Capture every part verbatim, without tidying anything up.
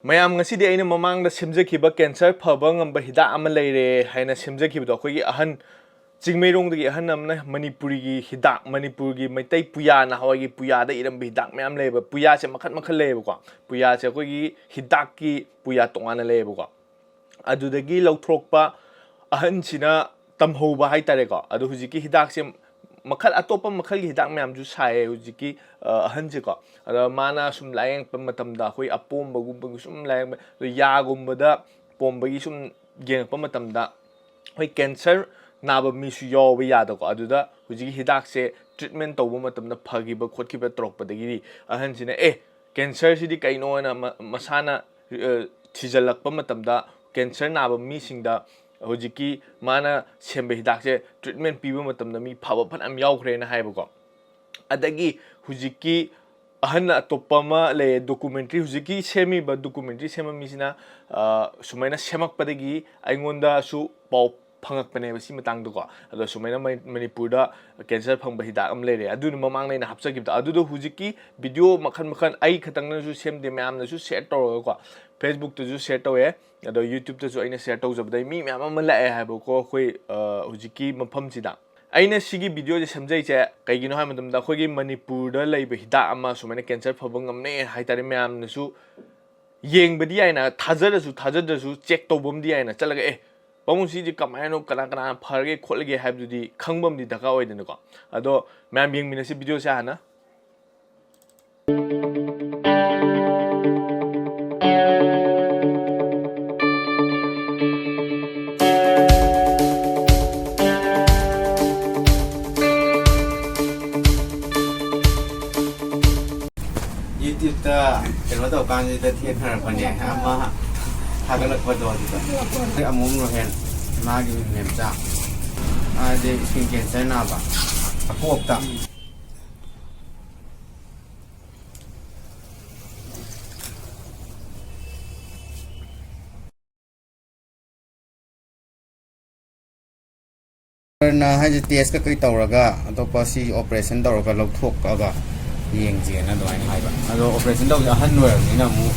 ꯃꯌꯥꯝ, ꯉꯁꯤꯗꯤ ꯑꯩꯅ ꯃꯃꯥꯡꯗ ꯁꯦꯝꯖꯈꯤꯕ ꯀꯦꯟꯁꯔ ꯐꯕ ꯉꯝꯕ ꯍꯤꯗꯥꯛ ꯑꯃ ꯂꯩꯔꯦ ꯍꯥꯏꯅ ꯁꯦꯝꯖꯈꯤꯕꯗꯣ, ꯑꯩꯈꯣꯏꯒꯤ ꯑꯍꯟ, ꯆꯤꯡꯃꯩꯔꯣꯡꯗꯒꯤ ꯑꯍꯟ ꯑꯃꯅ ꯃꯅꯤꯄꯨꯔꯤꯒꯤ ꯍꯤꯗꯥꯛ, ꯃꯅꯤꯄꯨꯔꯒꯤ ꯃꯩꯇꯩ ꯄꯨꯌꯥ, ꯅꯍꯥꯟꯋꯥꯏꯒꯤ ꯄꯨꯌꯥꯗ ꯏꯔꯝꯕ ꯍꯤꯗꯥꯛ ꯃꯌꯥꯝ ꯂꯩꯌꯦꯕ꯫ ꯄꯨꯌꯥꯁꯦ ꯃꯈꯜ ꯃꯈꯜ ꯂꯩꯌꯦꯕꯀꯣ꯫ ꯄꯨꯌꯥꯁꯦ ꯑꯩꯈꯣꯏꯒꯤ ꯍꯤꯗꯥꯛꯀꯤ ꯄꯨꯌꯥ ꯇꯣꯉꯥꯟꯅ ꯂꯩꯌꯦꯕꯀꯣ꯫ ꯑꯗꯨꯗꯒꯤ ꯂꯧꯊꯣꯔꯛꯄ ꯑꯍꯟꯁꯤꯅ ꯇꯝꯍꯧꯕ ꯍꯥꯏꯇꯥꯔꯦꯀꯣ꯫ ꯑꯗꯣ ꯍꯧꯖꯤꯛꯀꯤ ꯍꯤꯗꯥꯛꯁꯦ ꯃꯈꯜ, ꯑꯇꯣꯞꯄ ꯃꯈꯜꯒꯤ ꯍꯤꯗꯥꯛ ꯃꯌꯥꯝꯁꯨ ꯁꯥꯏꯌꯦ ꯍꯧꯖꯤꯛꯀꯤ, ꯑ, ꯑꯍꯟꯁꯦꯀꯣ꯫ ꯑꯗ ꯃꯥꯅ ꯁꯨꯝ ꯂꯥꯏꯌꯦꯡꯉꯛꯄ ꯃꯇꯝꯗ, ꯑꯩꯈꯣꯏ ꯑꯄꯣꯝꯕꯒꯨꯝꯕꯒꯤ ꯁꯨꯝ ꯂꯥꯏꯌꯦꯡꯕ, ꯑꯗꯣ ꯌꯥꯒꯨꯝꯕꯗ ꯄꯣꯝꯕꯒꯤ ꯁꯨꯝ ꯌꯦꯡꯉꯛꯄ ꯃꯇꯝꯗ, ꯑꯩꯈꯣꯏ ꯀꯦꯟꯁꯔ ꯅꯥꯕ ꯃꯤꯁꯨ ꯌꯥꯎꯕ ꯌꯥꯗꯀꯣ꯫ ꯑꯗꯨꯗ ꯍꯧꯖꯤꯛꯀꯤ ꯍꯤꯗꯥꯛꯁꯦ ꯇ꯭ꯔꯤꯠꯃꯦꯟ ꯇꯧꯕ ꯃꯇꯝꯗ ꯐꯈꯤꯕ ꯈꯣꯠꯈꯤꯕ ꯇꯧꯔꯛꯄꯗꯒꯤꯗꯤ, ꯑꯍꯟꯁꯤꯅ, "ꯑꯦ, ꯀꯦꯟꯁꯔꯁꯤꯗꯤ ꯀꯩꯅꯣ?" ꯍꯥꯏꯅ ꯃ-, ꯃꯁꯥꯅ, ꯑ, ꯊꯤꯖꯤꯜꯂꯛꯄ ꯃꯇꯝꯗ, ꯀꯦꯟꯁꯔ ꯅꯥꯕ ꯃꯤꯁꯤꯡꯗ ꯍꯧꯖꯤꯛꯀꯤ ꯃꯥꯅ ꯁꯦꯝꯕ ꯍꯤꯗꯥꯛꯁꯦ ꯇ꯭ꯔꯤꯠꯃꯦꯟ ꯄꯤꯕ ꯃꯇꯝꯗ ꯃꯤ ꯐꯕ ꯐꯅꯌꯥꯝ ꯌꯥꯎꯈ꯭ꯔꯦꯅ ꯍꯥꯏꯕꯀꯣ꯫ ꯑꯗꯒꯤ ꯍꯧꯖꯤꯛꯀꯤ ꯑꯍꯟ ꯑꯇꯣꯞꯄ ꯑꯃ ꯂꯩꯌꯦ, ꯗꯣꯀꯨꯃꯦꯟꯇ꯭ꯔꯤ, ꯍꯧꯖꯤꯛꯀꯤ ꯁꯦꯝꯃꯤꯕ ꯗꯣꯀꯨꯃꯦꯟꯇ꯭ꯔꯤ ꯁꯦꯝꯕ ꯃꯤꯁꯤꯅ, ꯑ, ꯁꯨꯃꯥꯏꯅ ꯁꯦꯝꯃꯛꯄꯗꯒꯤ ꯑꯩꯉꯣꯟꯗꯁꯨ ꯄꯥꯎ ꯐꯪꯉꯛꯄꯅꯦꯕ ꯁꯤ ꯃꯇꯥꯡꯗꯀꯣ꯫ ꯑꯗꯣ ꯁꯨꯃꯥꯏꯅ ꯃꯅꯤ-, ꯃꯅꯤꯄꯨꯔꯗ ꯀꯦꯟꯁꯔ ꯐꯪꯕ ꯍꯤꯗꯥꯛ ꯑꯃ ꯂꯩꯔꯦ, ꯑꯗꯨꯅ ꯃꯃꯥꯡꯗ ꯑꯩꯅ ꯍꯥꯞꯆꯈꯤꯕꯗꯣ꯫ ꯑꯗꯨꯗꯣ ꯍꯧꯖꯤꯛꯀꯤ ꯚꯤꯗꯤꯑꯣ ꯃꯈꯜ ꯃꯈꯜ ꯑꯩ ꯈꯛꯇꯪꯅꯁꯨ ꯁꯦꯝꯗꯦ, ꯃꯌꯥꯝꯅꯁꯨ ꯁꯤꯌꯔ ꯇꯧꯔꯒꯀꯣ, ꯐꯦꯁꯕꯨꯛꯇꯁꯨ ꯁꯤꯌꯔ ꯇꯧꯋꯦ, ꯑꯗꯣ ꯌꯨꯇ꯭ꯌꯨꯕꯇꯁꯨ ꯑꯩꯅ ꯁꯤꯌꯔ ꯇꯧꯖꯕꯗꯩ ꯃꯤ ꯃꯌꯥꯝ ꯑꯃ ꯂꯥꯛꯑꯦ ꯍꯥꯏꯕꯀꯣ, ꯑꯩꯈꯣꯏ, ꯑ, ꯍꯧꯖꯤꯛꯀꯤ ꯃꯐꯝꯁꯤꯗ꯫ ꯑꯩꯅ ꯁꯤꯒꯤ ꯚꯤꯗꯤꯑꯣꯁꯦ ꯁꯦꯝꯖꯩꯁꯦ ꯀꯩꯒꯤꯅꯣ ꯍꯥꯏꯕ ꯃꯇꯝꯗ, ꯑꯩꯈꯣꯏꯒꯤ ꯃꯅꯤꯄꯨꯔꯗ ꯂꯩꯕ ꯍꯤꯗꯥꯛ ꯑꯃ ꯁꯨꯃꯥꯏꯅ ꯀꯦꯟꯁꯔ ꯐꯕ ꯉꯝꯅꯦ ꯍꯥꯏꯇꯥꯔꯦ, ꯃꯌꯥꯝꯅꯁꯨ ꯌꯦꯡꯕꯗꯤ ꯌꯥꯏꯅ, ꯊꯥꯖꯔꯁꯨ ꯊꯥꯖꯗ꯭ꯔꯁꯨ ꯆꯦꯛ ꯇꯧꯕ ꯑꯃꯗꯤ ꯌꯥꯏꯅ ꯆꯠꯂꯒ, "ꯑꯦ, ꯄꯥꯕꯨꯡ, ꯁꯤꯗꯤ ꯀꯃꯥꯏꯅ, ꯀꯅꯥ ꯀꯅꯥꯅ ꯐꯔꯒꯦ ꯈꯣꯠꯂꯒꯦ?" ꯍꯥꯏꯕꯗꯨꯗꯤ ꯈꯪꯕ ꯑꯃꯗꯤ ꯗꯔꯀꯥꯔ ꯑꯣꯏꯗꯅꯀꯣ꯫ ꯑꯗꯣ ꯃꯌꯥꯝ ꯌꯦꯡꯃꯤꯟꯅꯁꯤ ꯚꯤꯗꯤꯑꯣꯁꯦ ꯍꯥꯟꯅ꯫ ꯌꯨꯇ꯭ꯌꯨꯕꯇ ꯀꯩꯅꯣ ꯇꯧꯀꯥꯟꯁꯤꯗ ꯊꯦꯡꯅꯔꯛꯄꯅꯦ, ꯑꯃ ꯊꯥꯒꯠꯂꯛꯄꯗꯣ ꯑꯗꯨꯗ꯫ ꯑꯃꯣꯝ ꯔꯣꯍꯦꯟ, ꯃꯥꯒꯤ ꯃꯦꯝꯆꯥ, ꯃꯥꯗꯤ ꯁ꯭ꯀꯤꯟ ꯀꯦꯟꯁꯔ ꯅꯥꯕ, ꯀꯣꯛꯇ꯫ ꯗꯣꯛꯇꯔꯅ ꯍꯥꯏꯁꯦ ꯇꯦꯁ ꯀꯩꯀꯩ ꯇꯧꯔꯒ ꯑꯇꯣꯞꯄ ꯁꯤ ꯑꯣꯄꯔꯦꯁꯟ ꯇꯧꯔꯒ ꯂꯧꯊꯣꯛꯑꯒ ꯌꯦꯡꯁꯦꯅ ꯑꯗꯨꯃꯥꯏꯅ ꯍꯥꯏꯕ꯫ ꯑꯗꯣ ꯑꯣꯄꯔꯦꯁꯟ ꯇꯧꯕꯁꯦ ꯑꯍꯟ ꯑꯣꯏꯔꯕꯅꯤꯅ ꯑꯃꯨꯛ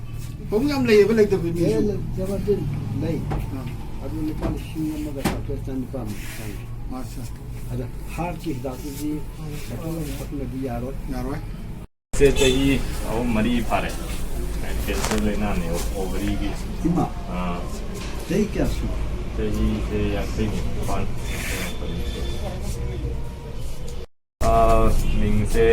ꯃꯑꯣꯡ ꯌꯥꯝ ꯂꯩꯌꯦꯕ, ꯂꯩꯇꯕ ꯃꯤꯁꯨ꯫ ꯂꯩ꯫ ꯑꯗꯨ ꯂꯨꯄꯥ ꯂꯤꯁꯤꯡ ꯑꯃꯒ ꯆꯥꯇ꯭ꯔꯦꯠ ꯆꯅꯤꯄꯥꯟꯃꯨꯛ ꯆꯪꯉꯤ꯫ ꯑꯗ ꯍꯥꯔꯠꯀꯤ ꯍꯤꯗꯥꯛꯇꯨꯗꯤ ꯕꯣꯇꯜ ꯑꯃ ꯊꯛꯅꯗꯤ ꯌꯥꯔꯣꯏ꯫ ꯌꯥꯔꯣꯏ꯫ ꯁꯦ ꯆꯍꯤ ꯑꯍꯨꯝ ꯃꯔꯤ ꯐꯥꯔꯦ꯫ ꯀꯦꯟꯁꯔ ꯂꯥꯏꯅꯥꯅꯦ ꯑꯣꯚꯔꯤꯒꯤ꯫ ꯏꯃꯥ, ꯑꯥ, ꯆꯍꯤ ꯀꯌꯥ ꯁꯨꯔꯦ? ꯆꯍꯤꯁꯦ ꯌꯥꯡꯈꯩ ꯅꯤꯄꯥꯟ꯫ ꯑꯥ, ꯃꯤꯡꯁꯦ,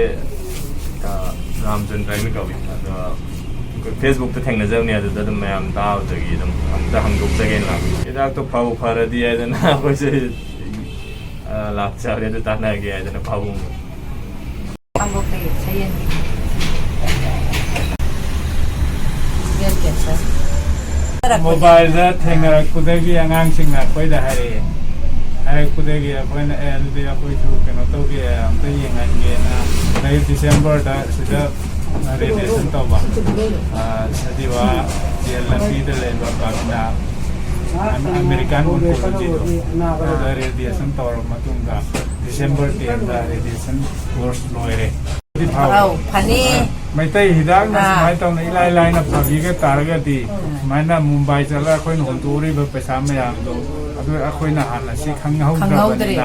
ꯑꯥ, ꯔꯥꯝꯆꯟꯗ꯭ꯔ ꯍꯥꯏꯅ ꯀꯧꯏ꯫ ꯑꯗꯣ ꯑꯩꯈꯣꯏ ꯐꯦꯁꯕꯨꯛꯇ ꯊꯦꯡꯅꯖꯕꯅꯦ, ꯑꯗꯨꯗ ꯑꯗꯨꯝ ꯃꯌꯥꯝ ꯇꯥꯕꯗꯒꯤ ꯑꯗꯨꯝ ꯑꯝꯇ ꯍꯪꯗꯣꯛꯆꯒꯦꯅ ꯂꯥꯛꯄ꯫ ꯍꯤꯗꯥꯛꯇꯣ ꯐꯕꯨ ꯐꯔꯗꯤ ꯍꯥꯏꯗꯅ ꯑꯩꯈꯣꯏꯁꯦ, ꯑꯥ, ꯂꯥꯛꯆꯕꯅꯦ, ꯑꯗꯨ ꯇꯥꯟꯅꯒꯦ ꯍꯥꯏꯗꯅ ꯄꯥꯕꯨꯡ꯫ ꯈꯥꯡꯕꯣꯛꯇꯒꯤ ꯁꯌꯦꯟꯒꯤ ꯕ꯭ꯔꯦꯁ ꯀꯦꯟꯁꯔ꯫ ꯃꯣꯕꯥꯏꯜꯗ ꯊꯦꯡꯅꯔꯛꯄꯗꯒꯤ ꯑꯉꯥꯡꯁꯤꯡꯅ ꯑꯩꯈꯣꯏꯗ ꯍꯥꯏꯔꯛꯑꯦ꯫ ꯍꯥꯏꯔꯛꯄꯗꯒꯤ ꯑꯩꯈꯣꯏꯅ, "ꯑꯦ, ꯑꯗꯨꯗꯤ ꯑꯩꯈꯣꯏꯁꯨ ꯀꯩꯅꯣ ꯇꯧꯒꯦ, ꯑꯝꯇ ꯌꯦꯡꯍꯟꯒꯦꯅ", ꯑꯩ ꯗꯤꯁꯦꯝꯕꯔꯗ ꯁꯤꯗ ꯔꯦꯗꯤꯌꯦꯁꯟ ꯇꯧꯕ꯫ ꯑꯥ, ꯁꯖꯤꯋꯥ ꯖꯦꯜ ꯂꯝꯕꯤꯗ ꯂꯩꯕ ꯄꯥꯕꯤꯅꯥ, ꯑꯃꯦꯔꯤꯀꯥꯟ ꯑꯣꯟꯀꯣꯂꯣꯖꯤꯗꯣ, ꯑꯗꯨꯗ ꯔꯦꯗꯤꯌꯦꯁꯟ ꯇꯧꯔꯕ ꯃꯇꯨꯡꯗ ꯗꯤꯁꯦꯝꯕꯔ ꯇꯦꯟꯗ ꯔꯦꯗꯤꯌꯦꯁꯟ ꯀꯣꯔꯁ ꯂꯣꯏꯔꯦ꯫ ꯑꯧ, ꯐꯅꯤ꯫ ꯃꯩꯇꯩ ꯍꯤꯗꯥꯛꯅ ꯑꯥ꯫ ꯁꯨꯃꯥꯏꯅ ꯇꯧꯅ ꯏꯂꯥꯏ ꯂꯥꯏꯅ ꯐꯕꯤꯒ ꯇꯥꯔꯒꯗꯤ, ꯁꯨꯃꯥꯏꯅ ꯃꯨꯝꯕꯥꯏ ꯆꯠꯂꯒ ꯑꯩꯈꯣꯏꯅ ꯍꯨꯟꯗꯣꯛꯎꯔꯤꯕ ꯄꯩꯁꯥ ꯃꯌꯥꯝꯗꯣ, ꯑꯗꯨ ꯑꯩꯈꯣꯏꯅ ꯍꯥꯟꯅ ꯁꯤ ꯈꯪꯍꯧꯗ꯭ꯔꯕꯅꯤꯅ, ꯈꯪꯍꯧꯗ꯭ꯔꯦ꯫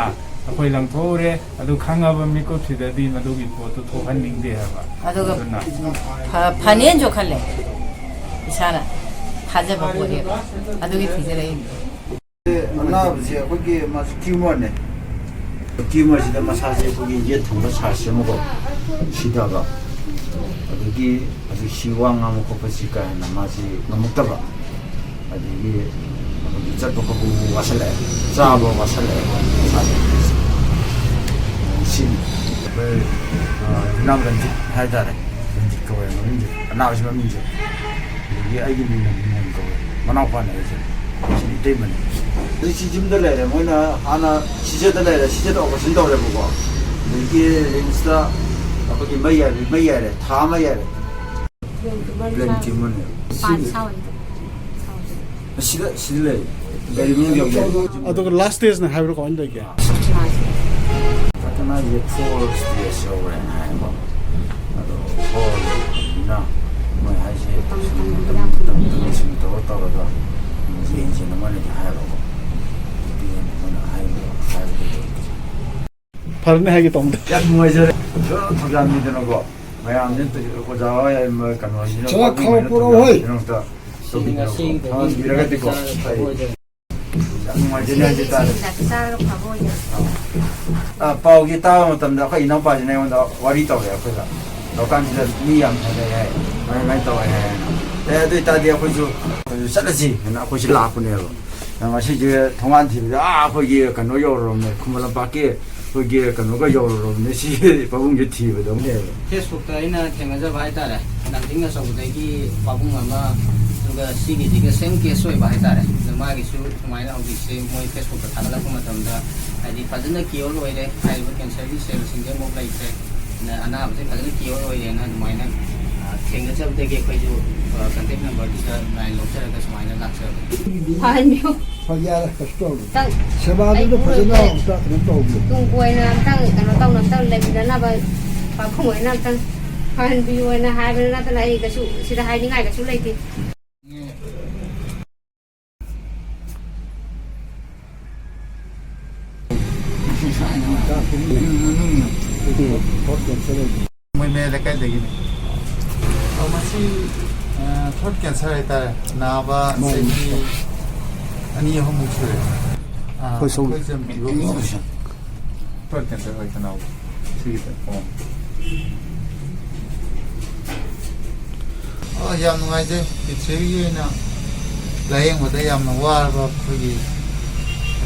ꯑꯩꯈꯣꯏ ꯂꯪꯊꯣꯛꯎꯔꯦ꯫ ꯑꯗꯨ ꯈꯪꯉꯕ ꯃꯤꯀꯨꯞꯁꯤꯗꯗꯤ ꯃꯗꯨꯒꯤ ꯄꯣꯠꯇꯨ ꯊꯣꯛꯍꯟꯅꯤꯡꯗꯦ ꯍꯥꯏꯕ꯫ ꯑꯗꯨꯒ ꯑꯗꯨꯅ ꯐ-, ꯐꯅꯦꯅꯁꯨ ꯈꯜꯂꯦ ꯏꯁꯥꯅ꯫ ꯊꯥꯖꯕ ꯄꯣꯠꯅꯦꯕ꯫ ꯑꯗꯨꯒꯤ ꯊꯤꯖꯔꯛꯏꯅꯤ꯫ ꯑꯅꯥꯕꯁꯦ ꯑꯩꯈꯣꯏꯒꯤ ꯃꯥꯁꯦ ꯇ꯭ꯌꯨꯃꯔꯅꯦ꯫ ꯇ꯭ꯌꯨꯃꯔꯁꯤꯗ ꯃꯁꯥꯁꯦ ꯑꯩꯈꯣꯏꯒꯤ ꯌꯦꯠ ꯊꯪꯕ ꯁꯥꯏꯠꯁꯦ ꯑꯃꯀꯣ ꯁꯤꯊꯕ, ꯑꯗꯒꯤ ꯍꯧꯖꯤꯛꯁꯤ ꯋꯥ ꯉꯥꯡꯕ ꯈꯣꯠꯄꯁꯤ ꯀꯥ ꯍꯦꯟꯅ ꯃꯥꯁꯤ ꯉꯝꯃꯛꯇꯕ, ꯑꯗꯒꯤ ꯑꯩꯈꯣꯏꯒꯤ ꯆꯠꯄ ꯈꯣꯠꯄꯕꯨ ꯋꯥꯁꯜꯂꯛꯑꯦ, ꯆꯥꯕ ꯋꯥꯁꯜꯂꯛꯑꯦ ꯃꯁꯥꯁꯦ꯫ ꯁꯤꯅꯤ ꯑꯩꯈꯣꯏ, ꯑ, ꯌꯨꯝꯅꯥꯝ ꯔꯟꯖꯤꯠ ꯍꯥꯏꯇꯥꯔꯦ, ꯔꯟꯖꯤꯠ ꯀꯧꯋꯦ ꯃꯃꯤꯡꯁꯦ, ꯑꯅꯥꯕꯁꯤ ꯃꯃꯤꯡꯁꯦ꯫ ꯑꯗꯒꯤ ꯑꯩꯒꯤ ꯃꯤꯡꯅ ꯃꯣꯍꯟ ꯀꯧꯋꯦ, ꯃꯅꯥꯎꯄꯥꯅꯦ ꯑꯩꯁꯦ꯫ ꯁꯤꯗꯤ ꯏꯇꯩꯃꯅꯦ꯫ ꯍꯧꯖꯤꯛꯁꯤ ꯌꯨꯝꯗ ꯂꯩꯔꯦ꯫ ꯃꯣꯏꯅ ꯍꯥꯟꯅ ꯁꯤꯖꯗ ꯂꯩꯔꯦ, ꯁꯤꯖꯗ ꯑꯣꯄꯔꯦꯁꯟ ꯇꯧꯔꯦꯕꯀꯣ꯫ ꯑꯗꯒꯤ ꯔꯤꯝꯁꯇ ꯑꯩꯈꯣꯏꯒꯤ ꯃꯩ ꯌꯥꯏꯔꯦ, ꯃꯩ ꯌꯥꯏꯔꯦ, ꯊꯥ ꯑꯃ ꯌꯥꯏꯔꯦ꯫ ꯕ꯭ꯔꯦꯟ ꯇ꯭ꯌꯨꯃꯔꯅꯦ꯫ ꯁꯤꯗ, ꯁꯤꯗ ꯂꯩ꯫ ꯒꯥꯔꯤ ꯃꯅꯨꯡ ꯌꯧꯔꯦ꯫ ꯑꯗꯨꯒ ꯂꯥꯁ ꯁ꯭ꯇꯦꯖꯅ ꯍꯥꯏꯕ꯭ꯔꯣ, ꯀꯃꯥꯏꯅ ꯇꯧꯒꯦ? ꯄꯥꯇꯅꯥꯁꯦ ꯐꯣꯔ ꯁ꯭ꯇꯦꯖ ꯌꯧꯔꯦꯅ ꯍꯥꯏꯌꯦꯕ꯫ ꯑꯗꯣ ꯐꯣꯔ ꯌꯧꯕꯅꯤꯅ ꯃꯣꯏ ꯍꯥꯏꯁꯦ ꯐꯔꯅꯤ ꯍꯥꯏꯒꯦ ꯇꯧꯕꯅꯦ꯫ ꯌꯥꯝ ꯅꯨꯡꯉꯥꯏꯖꯔꯦ꯫ ꯊꯧꯖꯥꯜ ꯃꯤꯗꯅꯀꯣ, ꯃꯌꯥꯝꯁꯤꯅ ꯇꯧ-, ꯑꯣꯖꯥ ꯍꯣꯏ, ꯀꯩꯅꯣꯁꯤꯅ ꯆꯠꯂ ꯈꯥꯎ ꯄꯨꯔꯛꯑꯣ ꯍꯣꯏ꯫ ꯇꯧꯕꯤꯗꯅꯀꯣ, ꯊꯧꯍꯟꯕꯤꯔꯒꯗꯤꯀꯣ, ꯐꯩ꯫ ꯌꯥꯝ ꯅꯨꯡꯉꯥꯏꯖꯔꯦ ꯍꯥꯏꯖ ꯇꯥꯔꯦ꯫ ꯁꯤꯡꯁꯦ ꯆꯥꯔꯒ ꯐꯕ ꯑꯣꯏꯅ꯫ ꯑ, ꯄꯥꯎꯁꯦ ꯇꯥꯕ ꯃꯇꯝꯗ ꯑꯩꯈꯣꯏ ꯏꯅꯥꯎꯄꯥꯁꯤꯅ ꯑꯩꯉꯣꯟꯗ ꯋꯥꯔꯤ ꯇꯧꯔꯦ꯫ ꯑꯩꯈꯣꯏꯗ ꯇꯧꯔꯀꯥꯟꯁꯤꯗ ꯃꯤ ꯌꯥꯝ ꯐꯅꯩ ꯍꯥꯏ, ꯑꯗꯨꯃꯥꯏꯅ ꯇꯧꯋꯦ ꯍꯥꯏ꯫ ꯑꯦ, ꯑꯗꯨ ꯑꯣꯏꯇꯥꯔꯗꯤ ꯑꯩꯈꯣꯏꯁꯨ, ꯑꯩꯈꯣꯏꯁꯨ ꯆꯠꯂꯁꯤ ꯍꯥꯏꯅ ꯑꯩꯈꯣꯏꯁꯨ ꯂꯥꯛꯄꯅꯦꯕ꯫ ꯉꯁꯤꯁꯦ ꯊꯣꯡꯒꯥꯟ ꯊꯤꯕꯗ, ꯑꯥ, ꯑꯩꯈꯣꯏꯒꯤ ꯀꯩꯅꯣ ꯌꯧꯔꯨꯔꯕꯅꯦ, ꯈꯨꯃꯟ ꯂꯝꯄꯥꯛꯀꯤ ꯑꯩꯈꯣꯏꯒꯤ ꯀꯩꯅꯣꯒ ꯌꯧꯔꯨꯔꯕꯅꯦ, ꯁꯤ ꯄꯥꯕꯨꯡꯁꯦ ꯊꯤꯕꯗꯧꯅꯦꯕ꯫ Facebookꯇ ꯑꯩꯅ ꯊꯦꯡꯅꯖꯕ ꯍꯥꯏꯇꯥꯔꯦ, ꯂꯥꯡꯖꯤꯡ ꯑꯆꯧꯕꯗꯒꯤ ꯄꯥꯕꯨꯡ ꯑꯃ, ꯑꯗꯨꯒ ꯁꯤꯒꯤꯁꯤꯒ same case ꯑꯣꯏꯕ ꯍꯥꯏꯇꯥꯔꯦ꯫ ꯑꯗꯣ ꯃꯥꯒꯤꯁꯨ ꯁꯨꯃꯥꯏꯅ ꯍꯧꯖꯤꯛꯁꯦ ꯃꯣꯏ Facebookꯇ ꯊꯥꯒꯠꯂꯛꯄ ꯃꯇꯝꯗ, ꯍꯥꯏꯗꯤ, ꯐꯖꯅ cure ꯑꯣꯏꯔꯦ, ꯍꯥꯏꯔꯤꯕ cancerꯒꯤ cellꯁꯤꯡꯁꯦ ꯑꯃꯨꯛ ꯂꯩꯇ꯭ꯔꯦ, ꯑꯅꯥꯕꯁꯦ ꯐꯖꯅ cure ꯑꯣꯏꯔꯦꯅ ꯑꯗꯨꯃꯥꯏꯅ, ꯑ, ꯊꯦꯡꯅꯖꯕꯗꯒꯤ ꯑꯩꯈꯣꯏꯁꯨ, ꯑ, contact numberꯗꯨꯗ line ꯂꯧꯖꯔꯒ ꯁꯨꯃꯥꯏꯅ ꯂꯥꯛꯆꯕꯅꯤ꯫ ꯐꯍꯟꯕꯤꯌꯨ꯫ ꯍꯣꯏ, ꯌꯥꯔꯦ, ꯀꯩꯁꯨ ꯇꯧꯔꯣꯏ꯫ ꯑꯝꯇꯪ ꯁꯦꯕꯥꯗꯨꯗ ꯑꯩ ꯐꯖꯅ ꯄꯨꯔꯒꯦ꯫ ꯑꯝꯇ ꯀꯩꯅꯣ ꯇꯧꯕꯤꯌꯨ꯫ ꯇꯨꯡ ꯀꯣꯏꯅ ꯑꯝꯇꯪ ꯀꯩꯅꯣ ꯇꯧꯅ ꯑꯝꯇꯪ ꯂꯩꯃꯤꯟꯅꯅꯕ ꯄꯥꯕꯨꯡ ꯍꯣꯏꯅ ꯑꯝꯇꯪ ꯐꯍꯟꯕꯤꯌꯨ ꯍꯥꯏꯅ ꯍꯥꯏꯕ ꯅꯠꯇꯅ ꯑꯩ ꯀꯩꯁꯨ ꯁꯤꯗ ꯍꯥꯏꯅꯤꯡꯉꯥꯏ ꯀꯩꯁꯨ ꯂꯩꯇꯦ꯫ ꯃꯣꯏ ꯃꯌꯥꯏ ꯂꯩꯀꯥꯏꯗꯒꯤꯅꯤ꯫ ꯑꯣ, ꯃꯁꯤ, ꯑ, throat cancer ꯍꯥꯏꯇꯥꯔꯦ꯫ ꯅꯥꯕ ꯆꯍꯤ ꯑꯅꯤ ꯑꯍꯨꯝꯃꯨꯛ ꯁꯨꯔꯦ꯫ ꯑ, ꯑꯩꯈꯣꯏ ꯁꯣꯝ ꯑꯩꯈꯣꯏ ꯆꯝ-, throat cancer ꯍꯣꯏ ꯈꯅꯥꯎ ꯁꯤꯒꯤꯗ꯫ ꯑꯣ꯫ ꯑꯣ, ꯌꯥꯝ ꯅꯨꯡꯉꯥꯏꯖꯩ꯫ ꯄ꯭ꯔꯤꯊꯤꯕꯤꯒꯤ ꯑꯣꯏꯅ ꯂꯥꯌꯦꯡꯕꯗ ꯌꯥꯝꯅ ꯋꯥꯔꯕ ꯑꯩꯈꯣꯏꯒꯤ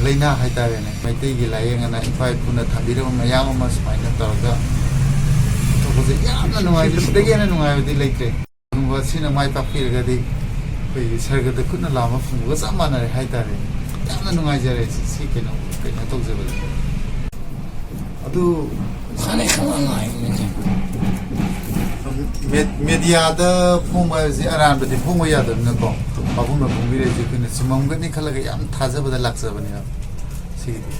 ꯂꯥꯏꯅꯥ ꯍꯥꯏꯇꯥꯔꯦꯅꯦ꯫ ꯃꯩꯇꯩꯒꯤ ꯂꯥꯏꯌꯦꯡ ꯑꯅ ꯏꯄꯥ ꯏꯄꯨꯅ ꯊꯝꯕꯤꯔꯝꯕ ꯃꯌꯥꯝ ꯑꯃ ꯁꯨꯃꯥꯏꯅ ꯇꯧꯔꯒ ꯊꯣꯛꯄꯁꯦ ꯌꯥꯝꯅ ꯅꯨꯡꯉꯥꯏꯖꯩ꯫ ꯁꯤꯗꯒꯤ ꯍꯦꯟꯅ ꯅꯨꯡꯉꯥꯏꯕꯗꯤ ꯂꯩꯇ꯭ꯔꯦ꯫ ꯀꯔꯤꯒꯨꯝꯕ ꯁꯤꯅ ꯃꯥꯏ ꯄꯥꯛꯄꯤꯔꯒꯗꯤ ꯑꯩꯈꯣꯏꯒꯤ ꯁꯔꯒꯗ ꯈꯨꯠꯅ ꯂꯥꯝꯕ ꯐꯪꯕꯒ ꯆꯞ ꯃꯥꯟꯅꯔꯦ ꯍꯥꯏꯇꯥꯔꯦ꯫ ꯌꯥꯝꯅ ꯅꯨꯡꯉꯥꯏꯖꯔꯦ ꯁꯤ, ꯁꯤ ꯀꯩꯅꯣ, ꯀꯩꯅꯣ ꯇꯧꯖꯕꯗ꯫ ꯑꯗꯨ ꯁꯥꯟꯅꯩ ꯈꯪꯉ ꯉꯥꯏꯕꯅꯤ꯫ ꯃꯦ-, ꯃꯦꯗꯤꯌꯥꯗ ꯐꯣꯡꯕ ꯍꯥꯏꯕꯁꯤ ꯑꯔꯥꯟꯕꯗꯤ ꯐꯣꯡꯕ ꯌꯥꯗꯕꯅꯤꯅꯀꯣ, ꯄꯥꯕꯨꯡꯅ ꯐꯣꯡꯕꯤꯔꯛꯏꯁꯦ ꯑꯩꯈꯣꯏꯅ ꯆꯨꯝꯃꯝꯒꯅꯤ ꯈꯜꯂꯒ ꯌꯥꯝ ꯊꯥꯖꯕꯗ ꯂꯥꯛꯆꯕꯅꯦꯕ꯫ ꯁꯤꯒꯤꯗꯤ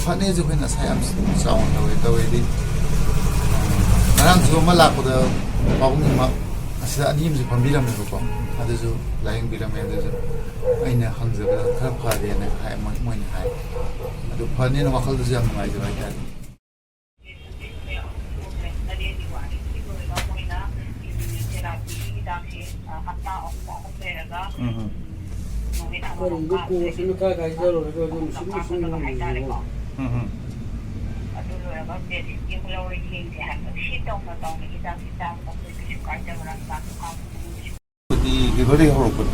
ꯐꯅꯤꯁꯨ ꯑꯩꯈꯣꯏꯅ ꯑꯁꯥ ꯌꯥꯝ ꯆꯥꯎꯅ ꯇꯧꯋꯦ, ꯇꯧꯋꯦꯗꯤ ꯉꯔꯥꯡꯁꯨ ꯑꯃ ꯂꯥꯛꯄꯗ ꯄꯥꯕꯨꯡ ꯑꯃ ꯑꯁꯤꯗ ꯑꯅꯤ ꯑꯃꯁꯨ ꯐꯝꯕꯤꯔꯝꯃꯦꯕꯀꯣ, ꯑꯗꯨꯁꯨ ꯂꯥꯏꯌꯦꯡꯕꯤꯔꯝꯃꯦ꯫ ꯑꯗꯨꯁꯨ ꯑꯩꯅ ꯍꯪꯖꯕꯗ ꯈꯔ ꯐꯔꯦꯅ ꯍꯥꯏ, ꯃꯣꯏ-, ꯃꯣꯏꯅ ꯍꯥꯏ꯫ ꯑꯗꯨ ꯐꯅꯦꯅ ꯋꯥꯈꯜꯗꯁꯨ ꯌꯥꯝ ꯅꯨꯡꯉꯥꯏꯖꯕ ꯍꯥꯏꯇꯥꯔꯦ꯫ ꯍꯞꯇꯥ ꯑꯍꯨꯝ ꯑꯍꯨꯝ ꯂꯩꯔꯒ ꯎꯝ ꯍꯝ꯫ ꯅꯨꯃꯤꯠ ꯑꯃꯃꯝ ꯀꯔꯤꯗꯣ ꯀꯥꯞꯁꯦ꯫ ꯀꯣꯁꯤꯅ ꯀꯥꯏ ꯀꯥꯏ ꯆꯠꯂꯨꯔꯒ ꯑꯗꯨꯝ ꯁꯨꯝ ꯁꯨꯝ ꯀꯥꯞꯀꯗꯕ ꯍꯥꯏꯇꯥꯔꯦꯀꯣ꯫ ꯎꯝ ꯍꯝ꯫ ꯑꯗꯨ ꯂꯣꯏꯔꯒ ꯕꯦꯗꯤꯠ ꯌꯦꯡꯕ ꯂꯧꯔ ꯌꯦꯡꯁꯦ ꯍꯥꯏꯕ꯫ ꯁꯤ ꯇꯧꯅ ꯇꯧꯅ ꯍꯤꯗꯥꯛꯁꯤ ꯆꯥꯕꯗ ꯑꯩꯈꯣꯏ ꯀꯩꯁꯨ ꯀꯥꯏꯗꯕ꯭ꯔꯥ? ꯆꯥꯛꯁꯨ ꯀꯥꯞꯄ ꯍꯥꯏꯗꯤ ꯂꯤꯚꯔꯗꯒꯤ ꯍꯧꯔꯛꯄꯅꯦ꯫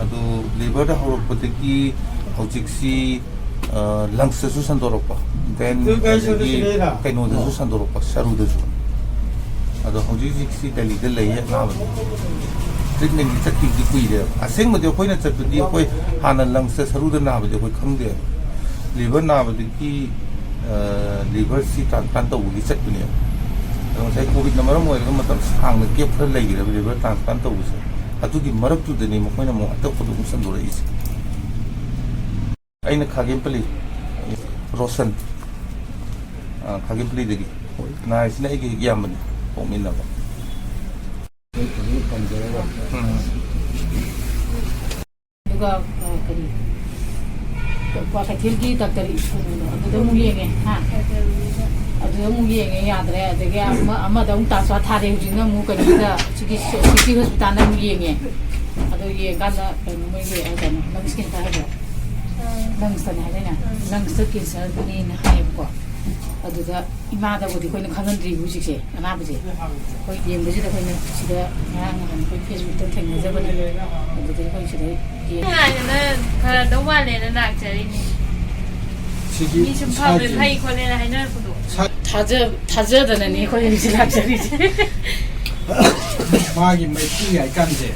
ꯑꯗꯨ ꯂꯤꯚꯔꯗ ꯍꯧꯔꯛꯄꯗꯒꯤ ꯍꯧꯖꯤꯛꯁꯤ, ꯑ, ꯂꯪꯁꯇꯁꯨ ꯁꯟꯗꯣꯔꯛꯄ, then ꯑꯗꯒꯤ ꯀꯩꯅꯣꯗꯁꯨ ꯁꯟꯗꯣꯔꯛꯄ, ꯁꯔꯨꯗꯁꯨ꯫ ꯑꯗꯣ ꯍꯧꯖꯤꯛ ꯍꯧꯖꯤꯛꯁꯤ ꯗꯦꯜꯂꯤꯗ ꯂꯩꯌꯦ ꯑꯅꯥꯕꯗꯣ꯫ ꯇ꯭ꯔꯤꯠꯃꯦꯟꯒꯤ ꯆꯠꯈꯤꯕꯗꯤ ꯀꯨꯏꯔꯦꯕ꯫ ꯑꯁꯦꯡꯕꯗꯤ ꯑꯩꯈꯣꯏꯅ ꯆꯠꯄꯗꯤ ꯑꯩꯈꯣꯏ ꯍꯥꯟꯅ ꯂꯪꯁꯇ ꯁꯔꯨꯗ ꯅꯥꯕꯗꯤ ꯑꯩꯈꯣꯏ ꯈꯪꯗꯦꯕ꯫ ꯂꯤꯚꯔ ꯅꯥꯕꯗꯒꯤ, ꯑ, ꯂꯤꯚꯔꯁꯤ ꯇ꯭ꯔꯥꯟꯁꯄ꯭ꯂꯥꯟ ꯇꯧꯕꯒꯤ ꯆꯠꯄꯅꯦꯕ꯫ ꯑꯗꯣ ꯉꯁꯥꯏ ꯀꯣꯚꯤꯗꯅ ꯃꯔꯝ ꯑꯣꯏꯔꯒ ꯃꯇꯝ ꯁꯥꯡꯅ ꯒꯦꯞ ꯈꯔ ꯂꯩꯈ꯭ꯔꯦꯕ ꯂꯤꯚꯔ ꯇ꯭ꯔꯥꯟꯁꯄ꯭ꯂꯥꯟ ꯇꯧꯕꯁꯦ꯫ ꯑꯗꯨꯒꯤ ꯃꯔꯛꯇꯨꯗꯅꯤ ꯃꯈꯣꯏꯅ ꯑꯃꯨꯛ ꯍꯟꯗꯛ ꯈꯨꯗꯣꯡ ꯁꯟꯗꯣꯔꯛꯏꯁꯦ꯫ ꯑꯩꯅ ꯈꯥꯒꯦꯝꯄꯜꯂꯤ, ꯔꯣꯁꯟ, ꯑ, ꯈꯥꯒꯦꯝꯄꯜꯂꯤꯗꯒꯤ꯫ ꯅꯥꯔꯤꯁꯤꯅ ꯑꯩꯒꯤ ꯍꯦꯛ ꯏꯌꯥꯝꯕꯅꯤ, ꯄꯣꯛꯃꯤꯟꯅꯕ꯫ ꯎꯝ꯫ ꯑꯗꯨꯒ, ꯑ, ꯀꯔꯤ, ꯀ꯭ꯋꯥꯀꯩꯊꯦꯜꯒꯤ ꯗꯥꯛꯇꯔ ꯀꯩꯅꯣꯗꯣ, ꯑꯗꯨꯗ ꯑꯃꯨꯛ ꯌꯦꯡꯉꯦ, ꯍꯥ? ꯑꯗꯨꯗ ꯑꯃꯨꯛ ꯌꯦꯡꯉꯦ, ꯌꯥꯗ꯭ꯔꯦ꯫ ꯑꯗꯒꯤ ꯑꯃ, ꯑꯃꯗ ꯑꯃꯨꯛ ꯇ꯭ꯔꯥꯟꯁꯐꯔ ꯊꯥꯔꯦ꯫ ꯍꯧꯖꯤꯛꯅ ꯑꯃꯨꯛ ꯀꯩꯅꯣꯗ, ꯁꯤꯒꯤ ꯁꯤ-, ꯁꯤꯇꯤ ꯍꯣꯁꯄꯤꯇꯥꯜꯗ ꯑꯃꯨꯛ ꯌꯦꯡꯉꯦ꯫ ꯑꯗꯣ ꯌꯦꯡꯀꯥꯟꯗ ꯀꯩꯅꯣ, ꯃꯣꯏꯒꯤ, ꯑ, ꯀꯩꯅꯣ, ꯂꯪꯁ ꯀꯦꯟꯁꯔ ꯍꯥꯏꯕ꯭ꯔꯣ? ꯑꯥ꯫ ꯂꯪꯁꯇꯅꯦ ꯍꯥꯏꯗꯥꯏꯅꯦ? ꯑꯥ꯫ ꯂꯪꯁꯇ ꯀꯦꯟꯁꯔꯅꯦꯅ ꯍꯥꯏꯌꯦꯕꯀꯣ꯫ ꯑꯗꯨꯗ ꯏꯃꯥꯗꯕꯨꯗꯤ ꯑꯩꯈꯣꯏꯅ ꯈꯪꯍꯟꯗ꯭ꯔꯤꯕ ꯍꯧꯖꯤꯛꯁꯦ, ꯑꯅꯥꯕꯁꯦ꯫ ꯑꯩꯈꯣꯏ ꯌꯦꯡꯕꯁꯤꯗ ꯑꯩꯈꯣꯏꯅ ꯁꯤꯗ ꯉꯔꯥꯡ ꯅꯍꯥꯟ ꯑꯩꯈꯣꯏ ꯐꯦꯁꯕꯨꯛꯇ ꯊꯦꯡꯅꯖꯕꯅꯦ꯫ ꯑꯗꯨꯗꯒꯤ ꯑꯩꯈꯣꯏ ꯁꯤꯗ ꯌꯦꯡ- ꯉꯥꯏꯗꯅ ꯐꯔꯗꯧ ꯃꯥꯜꯂꯦꯅ ꯂꯥꯛꯆꯔꯤꯅꯦ꯫ ꯁꯤꯒꯤ ꯃꯤ ꯁꯨꯝ ꯐꯕꯩ ꯁꯥꯏꯖꯁꯦ꯫ ꯐꯩ ꯈꯣꯠꯂꯦꯅ ꯍꯥꯏꯅꯔꯛꯄꯗꯣ꯫ ꯁꯥꯏ- ꯊꯥꯖ-, ꯊꯥꯖꯗꯅꯅꯦ ꯑꯩꯈꯣꯏ ꯍꯧꯖꯤꯛ ꯂꯥꯛꯆꯔꯤꯁꯦ꯫ ꯃꯥꯒꯤ ꯃꯩꯈꯨ ꯌꯥꯏꯀꯥꯟꯁꯦ,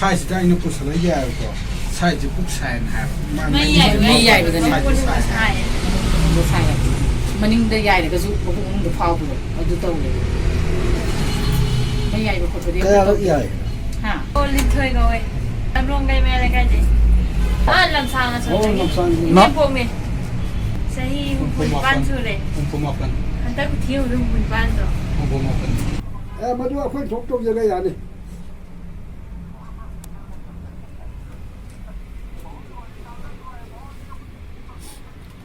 ꯁꯥꯏꯁꯤꯗ ꯑꯩꯅ ꯄꯨꯁꯜꯂ ꯌꯥꯏꯕꯀꯣ, ꯁꯥꯏꯁꯦ ꯄꯨꯛ ꯁꯥꯏꯅ ꯍꯥꯏꯕ꯫ ꯃꯥ ꯃꯩ ꯃꯩ ꯌꯥꯏ-, ꯃꯩ ꯌꯥꯏꯕꯗꯅꯦ꯫ ꯁꯥꯏꯁꯦ ꯁꯥꯏ꯫ ꯁꯥꯏ꯫ ꯃꯅꯤꯡꯗ ꯌꯥꯏꯔꯒꯁꯨ ꯃꯈꯣꯡ ꯃꯅꯨꯡꯗ ꯐꯥꯎꯕꯗꯣ ꯑꯗꯨ ꯇꯧꯋꯦ꯫ ꯃꯩ ꯌꯥꯏꯕ ꯈꯣꯠꯄꯗꯤ ꯑꯝꯇ ꯀꯌꯥꯔꯛ ꯇꯧꯗꯦ꯫ ꯌꯥꯏ? ꯍꯥ? ꯑꯣ, ꯂꯤꯟꯊꯣꯏ ꯀꯧꯋꯦ꯫ ꯂꯝꯂꯣꯡ ꯀꯩ ꯃꯌꯥꯏ ꯂꯩꯀꯥꯏꯗꯩ꯫ ꯑꯥ, ꯂꯝꯁꯥꯡ ꯑꯁꯣꯝꯗꯒꯤ꯫ ꯑꯣ, ꯂꯝꯁꯥꯡꯗꯒꯤ꯫ ꯏꯅꯦꯝꯄꯣꯛꯅꯦ꯫ ꯆꯍꯤ ꯍꯨꯝꯐꯨ ꯅꯤꯄꯥꯟ ꯁꯨꯔꯦ꯫ ꯍꯨꯝꯐꯨ ꯃꯥꯄꯟ꯫ ꯍꯟꯗꯛ ꯈꯨꯊꯤ ꯑꯃꯗ ꯍꯨꯝꯐꯨ ꯅꯤꯄꯥꯟꯗꯣ꯫ ꯍꯨꯝꯐꯨ ꯃꯥꯄꯟ꯫ ꯑꯦ, ꯃꯗꯨ ꯑꯩꯈꯣꯏ ꯊꯣꯛ ꯇꯧꯖꯔꯒ ꯌꯥꯅꯤ꯫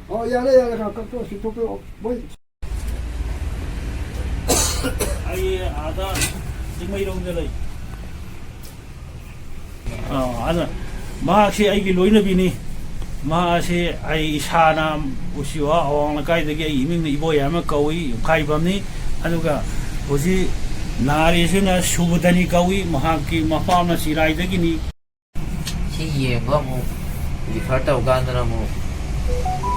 ꯑꯣ, ꯌꯥꯔꯦ, ꯌꯥꯔꯦ, ꯀꯛ-, ꯀꯛꯊꯣꯛꯑꯁꯤ, ꯊꯣꯛꯄꯤꯔꯛꯑꯣ꯫ ꯃꯣꯏ ꯑꯩ ꯑꯥꯗ ꯆꯤꯡꯃꯩꯔꯣꯡꯗ ꯂꯩ꯫ ꯑꯗꯨꯅ ꯃꯍꯥꯛꯁꯤ ꯑꯩꯒꯤ ꯂꯣꯏꯅꯕꯤꯅꯤ꯫ ꯃꯍꯥꯛ ꯑꯁꯤ ꯑꯩ ꯏꯁꯥꯅ ꯎꯆꯤꯋꯥ ꯑꯋꯥꯡ ꯂꯩꯀꯥꯏꯗꯒꯤ ꯑꯩꯒꯤ ꯏꯃꯤꯡꯅ ꯏꯕꯣꯌꯥꯏꯃ ꯀꯧꯏ, ꯌꯨꯝꯈꯥꯏꯕꯝꯅꯤ꯫ ꯑꯗꯨꯒ ꯍꯧꯖꯤꯛ ꯅꯥꯔꯤꯁꯤꯅ ꯁꯨꯕꯗꯅꯤ ꯀꯧꯏ, ꯃꯍꯥꯛꯀꯤ ꯃꯄꯥꯝꯅ ꯆꯤꯔꯥꯏꯗꯒꯤꯅꯤ꯫ ꯁꯤ ꯌꯦꯡꯕ ꯑꯃꯨꯛ ꯔꯤꯐꯔ ꯇꯧꯀꯥꯟꯗꯅ ꯑꯃꯨꯛ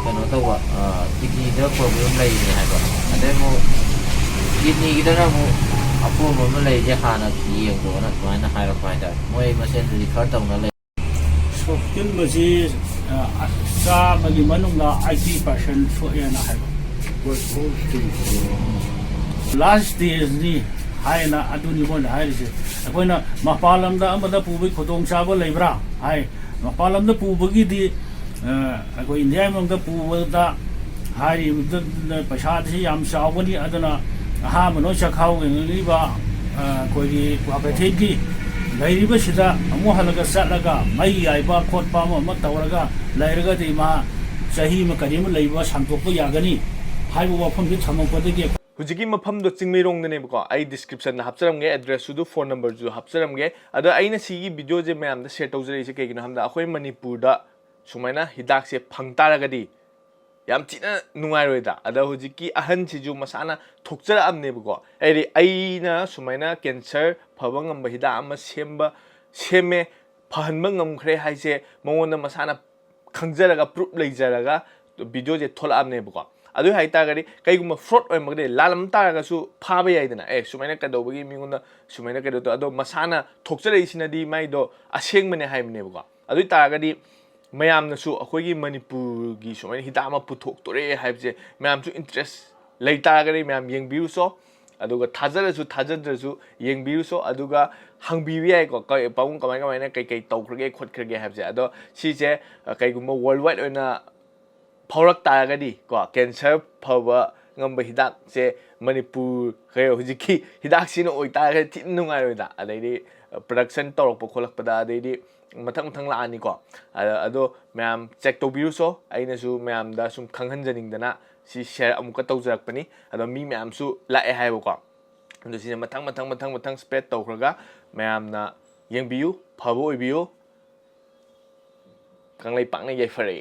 ꯀꯩꯅꯣ ꯇꯧꯕ, ꯀꯤꯗꯅꯤꯗ ꯄ꯭ꯔꯣꯕ꯭ꯂꯦꯝ ꯂꯩꯔꯤꯅꯦ ꯍꯥꯏꯕ꯫ ꯑꯗꯩ ꯑꯃꯨꯛ ꯀꯤꯗꯅꯤꯒꯤꯗꯅ ꯑꯃꯨꯛ ꯑꯄꯣꯝꯕ ꯑꯃ ꯂꯩꯔꯤꯁꯦ ꯍꯥꯟꯅ ꯌꯦꯡꯉꯣꯅ ꯑꯗꯨꯃꯥꯏꯅ ꯍꯥꯏꯔꯛꯄ ꯍꯥꯏꯇꯥꯔꯦ꯫ ꯃꯣꯏ ꯃꯁꯦꯟ ꯔꯤꯐꯔ ꯇꯧꯅ ꯂꯩ꯫ ꯁꯣꯛꯆꯤꯟꯕꯁꯤ ꯆꯥꯝꯃꯒꯤ ꯃꯅꯨꯡꯗ ꯑꯥꯏꯠꯇꯤ ꯄꯥꯔꯁꯦꯟ ꯁꯣꯛꯑꯦꯅ ꯍꯥꯏꯕ꯫ ꯂꯥꯁ ꯁ꯭ꯇꯦꯖꯅꯤ ꯍꯥꯏꯅ ꯑꯗꯨꯅꯤ ꯃꯣꯏꯅ ꯍꯥꯏꯔꯤꯁꯦ꯫ ꯑꯩꯈꯣꯏꯅ ꯃꯄꯥꯟ ꯂꯝꯗ ꯑꯃꯗ ꯄꯨꯕꯒꯤ ꯈꯨꯗꯣꯡꯆꯥꯕ ꯂꯩꯕ꯭ꯔꯥ ꯍꯥꯏ꯫ ꯃꯄꯥꯟ ꯂꯝꯗ ꯄꯨꯕꯒꯤꯗꯤ ꯑꯩꯈꯣꯏ ꯏꯟꯗꯤꯌꯥꯒꯤ ꯃꯅꯨꯡꯗ ꯄꯨꯕꯗ ꯍꯥꯏꯔꯤꯕꯗꯨꯅ ꯄꯩꯁꯥꯁꯤ ꯌꯥꯝ ꯆꯥꯎꯒꯅꯤ꯫ ꯑꯗꯨꯅ ꯑꯍꯥꯟꯕ ꯅꯣꯏ ꯆꯈꯥꯎ ꯌꯦꯡꯉꯛꯂꯤꯕ ꯑꯩꯈꯣꯏꯒꯤ ꯀ꯭ꯋꯥꯀꯩꯊꯦꯜꯒꯤ ꯂꯩꯔꯤꯕꯁꯤꯗ ꯑꯃꯨꯛ ꯍꯜꯂꯒ ꯆꯠꯂꯒ ꯃꯩ ꯌꯥꯏꯕ ꯈꯣꯠꯄ ꯑꯃ ꯑꯃ ꯇꯧꯔꯒ ꯂꯩꯔꯒꯗꯤ ꯃꯥ ꯆꯍꯤ ꯑꯃ ꯀꯔꯤ ꯑꯃ ꯂꯩꯕ ꯁꯥꯡꯗꯣꯛꯄ ꯌꯥꯒꯅꯤ ꯍꯥꯏꯕ ꯋꯥꯐꯝꯁꯤ ꯊꯝꯃꯛꯄꯗꯒꯤ ꯍꯧꯖꯤꯛꯀꯤ ꯃꯐꯝꯗꯣ ꯆꯤꯡꯃꯩꯔꯣꯡꯗꯅꯦꯕꯀꯣ꯫ ꯑꯩ ꯗꯤꯁꯀ꯭ꯔꯤꯞꯁꯟꯗ ꯍꯥꯞꯆꯔꯝꯒꯦ, ꯑꯦꯗ꯭ꯔꯦꯁꯇꯨ, ꯐꯣꯟ ꯅꯝꯕꯔꯁꯨ ꯍꯥꯞꯆꯔꯝꯒꯦ꯫ ꯑꯗꯣ ꯑꯩꯅ ꯁꯤꯒꯤ ꯚꯤꯗꯤꯑꯣꯁꯦ ꯃꯌꯥꯝꯗ ꯁꯦꯌꯔ ꯇꯧꯖꯔꯛꯏꯁꯦ ꯀꯩꯒꯤꯅꯣ ꯍꯥꯏꯕꯗ ꯑꯩꯈꯣꯏ ꯃꯅꯤꯄꯨꯔꯗ ꯁꯨꯃꯥꯏꯅ ꯍꯤꯗꯥꯛꯁꯦ ꯐꯪ ꯇꯥꯔꯒꯗꯤ ꯌꯥꯝ ꯊꯤꯅ ꯅꯨꯡꯉꯥꯏꯔꯣꯏꯗ꯭ꯔꯥ? ꯑꯗ ꯍꯧꯖꯤꯛꯀꯤ ꯑꯍꯟꯁꯤꯁꯨ ꯃꯁꯥꯅ ꯊꯣꯛꯆꯔꯛꯑꯕꯅꯦꯕꯀꯣ꯫ ꯍꯥꯏꯗꯤ ꯑꯩꯅ ꯁꯨꯃꯥꯏꯅ ꯀꯦꯟꯁꯔ ꯐꯕ ꯉꯝꯕ ꯍꯤꯗꯥꯛ ꯑꯃ ꯁꯦꯝꯕ ꯁꯦꯝꯃꯦ, ꯐꯍꯟꯕ ꯉꯝꯈ꯭ꯔꯦ ꯍꯥꯏꯁꯦ ꯃꯉꯣꯟꯗ ꯃꯁꯥꯅ ꯈꯪꯖꯔꯒ ꯄ꯭ꯔꯨꯞ ꯂꯩꯖꯔꯒ ꯚꯤꯗꯤꯑꯣꯁꯦ ꯊꯣꯛꯂꯛꯑꯕꯅꯦꯕꯀꯣ꯫ ꯑꯗꯨ ꯍꯥꯏꯇꯥꯔꯒꯗꯤ ꯀꯩꯒꯨꯝꯕ ꯐ꯭ꯔꯣꯗ ꯑꯣꯏꯔꯝꯃꯒꯗꯤ, ꯂꯥꯜꯂꯝ ꯇꯥꯔꯒꯁꯨ ꯐꯥꯕ ꯌꯥꯏꯗꯅ, ꯑꯦ ꯁꯨꯃꯥꯏꯅ ꯀꯩꯗꯧꯕꯒꯤ ꯃꯤꯉꯣꯟꯗ ꯁꯨꯃꯥꯏꯅ ꯀꯩꯗꯧ ꯇꯧ-, ꯑꯗꯣ ꯃꯁꯥꯅ ꯊꯣꯛꯆꯔꯛꯏꯁꯤꯅꯗꯤ ꯃꯥꯏꯗꯣ ꯑꯁꯦꯡꯕꯅꯦ ꯍꯥꯏꯕꯅꯦꯕꯀꯣ꯫ ꯑꯗꯨ ꯑꯣꯏ ꯇꯥꯔꯒꯗꯤ ꯃꯌꯥꯝꯅꯁꯨ ꯑꯩꯈꯣꯏꯒꯤ ꯃꯅꯤꯄꯨꯔꯒꯤ ꯁꯨꯃꯥꯏꯅ ꯍꯤꯗꯥꯛ ꯑꯃ ꯄꯨꯊꯣꯛꯇꯣꯔꯦ ꯍꯥꯏꯕꯁꯦ ꯃꯌꯥꯝꯁꯨ ꯏꯟꯇꯔꯦꯁ ꯂꯩ ꯇꯥꯔꯒꯗꯤ ꯃꯌꯥꯝ ꯌꯦꯡꯕꯤꯔꯨꯆꯣ꯫ ꯑꯗꯨꯒ ꯊꯥꯖꯔꯁꯨ ꯊꯥꯖꯗ꯭ꯔꯁꯨ ꯌꯦꯡꯕꯤꯔꯨꯆꯣ꯫ ꯑꯗꯨꯒ ꯍꯪꯕꯤꯕ ꯌꯥꯏꯀꯣ, ꯀ-, ꯄꯥꯕꯨꯡ ꯀꯃꯥꯏ ꯀꯃꯥꯏꯅ ꯀꯩ ꯀꯩ ꯇꯧꯈ꯭ꯔꯒꯦ ꯈꯣꯠꯈ꯭ꯔꯒꯦ ꯍꯥꯏꯕꯁꯦ꯫ ꯑꯗꯣ ꯁꯤꯁꯦ, ꯑ, ꯀꯩꯒꯨꯝꯕ ꯋꯥꯔꯜ ꯋꯥꯏꯗ ꯑꯣꯏꯅ ꯐꯥꯎꯔꯛ ꯇꯥꯔꯒꯗꯤ ꯀꯣ, ꯀꯦꯟꯁꯔ ꯐꯕ ꯉꯝꯕ ꯍꯤꯗꯥꯛꯁꯦ ꯃꯅꯤꯄꯨꯔ, ꯀꯩ, ꯍꯧꯖꯤꯛꯀꯤ ꯍꯤꯗꯥꯛꯁꯤꯅ ꯑꯣꯏꯇꯥꯔꯒꯗꯤ ꯊꯤꯅ ꯅꯨꯡꯉꯥꯏꯔꯣꯏꯗ꯫ ꯑꯗꯩꯗꯤ ꯄ꯭ꯔꯗꯛꯁꯟ ꯇꯧꯔꯛꯄ ꯈꯣꯠꯂꯛꯄꯗ ꯑꯗꯩꯗꯤ ꯃꯊꯪ ꯃꯊꯪ ꯂꯥꯛꯑꯅꯤꯀꯣ꯫ ꯑ-, ꯑꯗꯣ ꯃꯌꯥꯝ ꯆꯦꯛ ꯇꯧꯕꯤꯔꯨꯆꯣ꯫ ꯑꯩꯅꯁꯨ ꯃꯌꯥꯝꯗ ꯁꯨꯝ ꯈꯪꯍꯟꯖꯅꯤꯡꯗꯅ ꯁꯤ ꯁꯤꯌꯔ ꯑꯃꯨꯛꯀ ꯇꯧꯖꯔꯛꯄꯅꯤ꯫ ꯑꯗꯣ ꯃꯤ ꯃꯌꯥꯝꯁꯨ ꯂꯥꯛꯑꯦ ꯍꯥꯏꯕꯀꯣ꯫ ꯑꯗꯨ ꯁꯤꯅ ꯃꯊꯪ ꯃꯊꯪ ꯃꯊꯪ ꯃꯊꯪ ꯁ꯭ꯄ꯭ꯔꯦꯗ ꯇꯧꯈ꯭ꯔꯒ ꯃꯌꯥꯝꯅ ꯌꯦꯡꯕꯤꯌꯨ, ꯐꯕ ꯑꯣꯏꯕꯤꯌꯨ꯫ ꯀꯪꯂꯩꯄꯥꯛꯅ ꯌꯥꯏꯐꯔꯦ꯫